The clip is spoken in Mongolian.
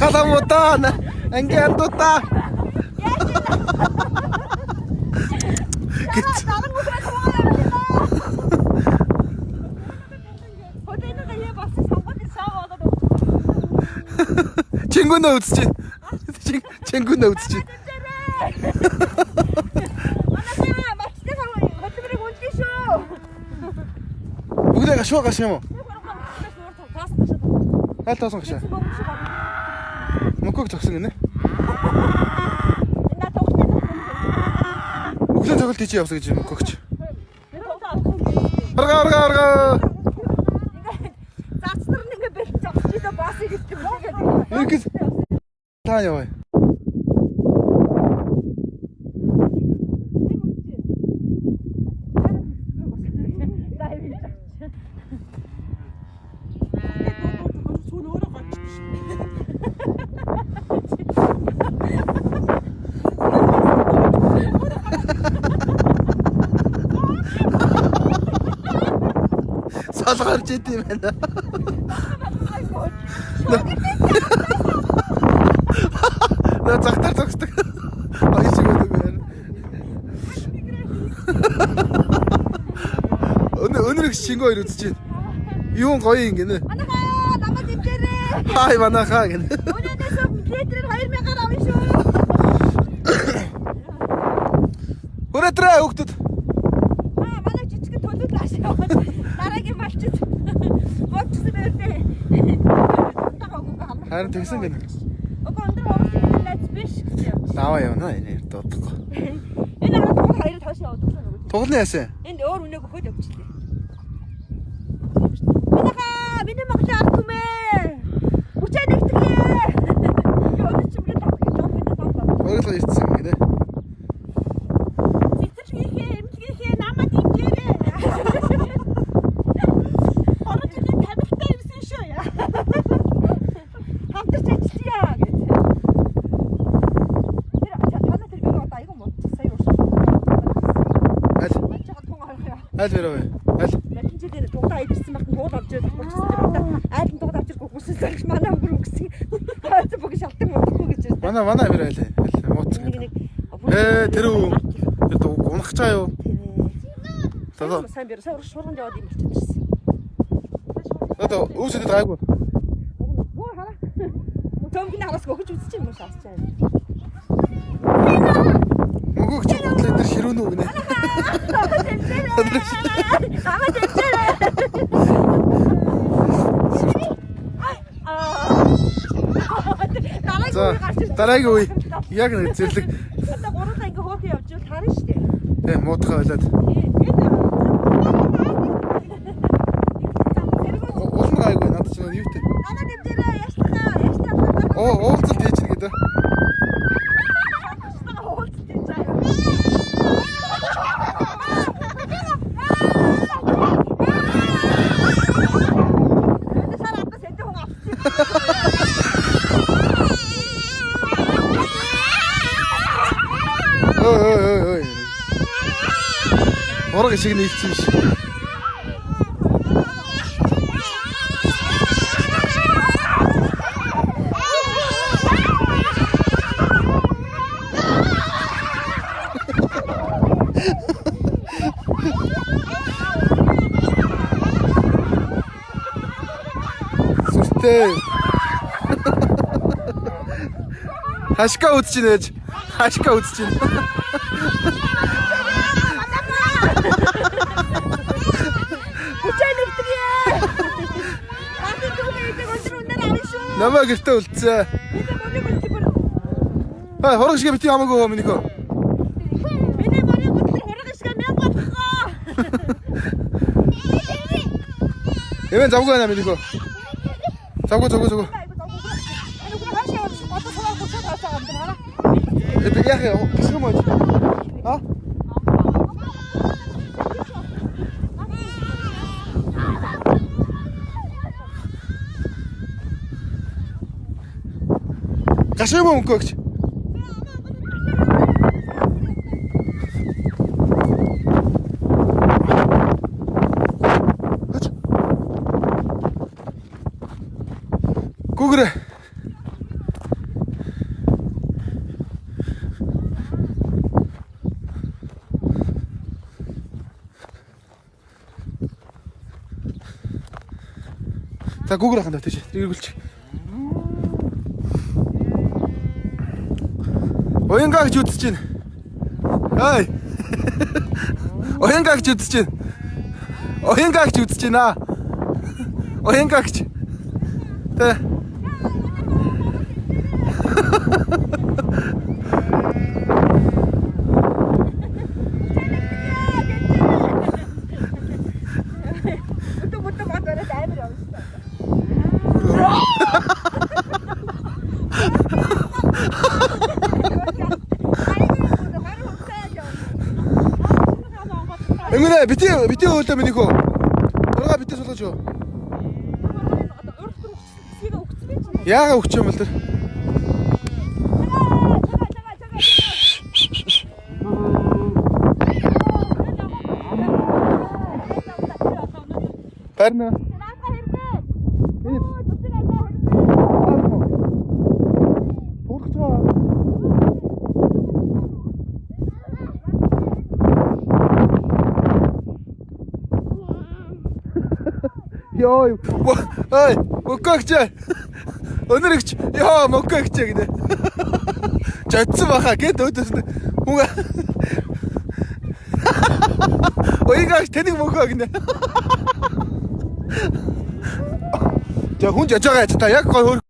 Галамуудаа анги андуудаа. Чингүнээ үзэж чинь. Чингүнээ үзэж чинь. Манайхаа малчтай хөдөлмөрийг үнэлнэ шүү. Бүгдээ гашуу гаш юм уу? Аль тоосон гашаа? Мөнхөг зогсон гинэ. Өглөө тоглолт хийж явсан гэж мөнхөгч. Арга арга арга. Зарц нар нь ингээ бэлэн зогсож идэ боосыг гэдэг юм шиг. Ерөнхийд та яваа. Сал гарч идэм байна. Наа загтар зогсдог. Аян шиг байдаг байна. Өнөр их шингөө хоёр үзэж байна. Юун гоё юм гинэ. Манайхаа намайг дэмжээрэй. Хай манайхаа гинэ. Өнөөдөөс литрээр 2000-аар авна шүү. Өрөөдрөө хүүхдүүд. Аа манай жижиг төлөв ааш яваад дараагийн малчид модчсон байр дээ. Харин тэгсэн гинэ. Уг өндөр уурын найз биш гэж явж. Наваа явна энэ эрт удахгүй. Энэ арга тугал хоёрыг хойш яваад өгсөн нөгөө. Туглын яасан. Энд өөр үнээг өгөхөд явчихлээ. Манайхаа миний Монголын ард түмээ. Хүчээ нэгтгэе. Би өндөр чимгээ тавх гэж байгаа юм байна. Өөрөлдөө ирсэн гинэ. Цэцэрлэгийнхээ эмнэлгийнхээ намайг дэмжээрэй. 3 жилийн тамхитай ирсэн шүү. Хамтарч ажиллая гэж. Тэр танаа тэр бэр одоо айгүй муудчих сая уурших. Аль? Мачаа тун орох яа. Аль бэр вэ? Аль? Малчин жилээр тугдаа идэрсэн байх нь туул авч ирэх болчихсон. Тэр одоо айлын тугд авч ирэх үгүйсэн зэрэг манай өнгөр үгсэн. Хойц бүгд шалтан муудахгүй гэж байна. Манай бэр аль? Аль муудсан Нэг гэдэг. нэг Тэр үү? Тэр унах чаа юу? Тийм. Сайн бэр сая урш шуурганд яваад юм болчихсон ирсэн. Одоо өөсөд гайгүй. Боо хараа. Төмгний хараас өгч үзчих юм уу шаасч аа. Мөнгөг чи бодлоо тэр ширүүн үү гинэ. Намайг дэмжээрэй. За дараагийн үе яг нэг зэрлэг Одоо гурлаа ингээ хөөхөн явж ивэл харна шүү дээ. тийм муудахаа болоод улам гайгүй надад ч юу те. Намайг дэмжээрэй. Яштаа яштаа. Оо уулзалт хийж гэнэ гэдэг. Уулзалт хийж байгаа. Сар адас эдэн хүн авчихсан. Ой ой ой ой. Ураг шиг нийлсэн биш. Сүртэй. Хашка үзэж байна ээж. Хашка үзэж байна. Хүчээ нэгтгэе. Хатын түүгээ идэг өндөр үнээр авна шүү. Намаа гэртээ үлдсэн. Миний мөрийг үлдсэн. Хай хураг шиг бити хамаагүй минийхөө. Миний мөрийг үлдсэн хураг шиг 1000 болохоо. Эвэн завгүй байна минийхөө. Завгүй завгүй завгүй. Энэ үгүй хаашаа явж одоо суваа 30 тасаа юм байна. Би яах юм? Гашиг юм уу? А? Гашиг юм уу мөнгөгч? Гүгрэ. За гүгэр ахын тийш. Эргүүлчих. Уянга гэж үзэж байна. Ай. Уянга гэж үзэж байна. Уянга гэж үзэж байна. Уянга гэж. Тэ. Өдөө мөдөө мод бариад амар явна шүү дээ. Эмгэнэ бити бити өөлөө миний хөө. Ургаа бити суулгаж юу. Яага өгч юм бол тэр. Барина. Туурах байгаа. Йоо. Ой, мөкөгч. Өнөрөгч. Йоо, мөкөгч гинэ. Жодсон баха гэд өөдөөс нь хүн Оёгаач тэнийг мөхөө гинэ. За хүн жож байгаа яж та яг гой хөр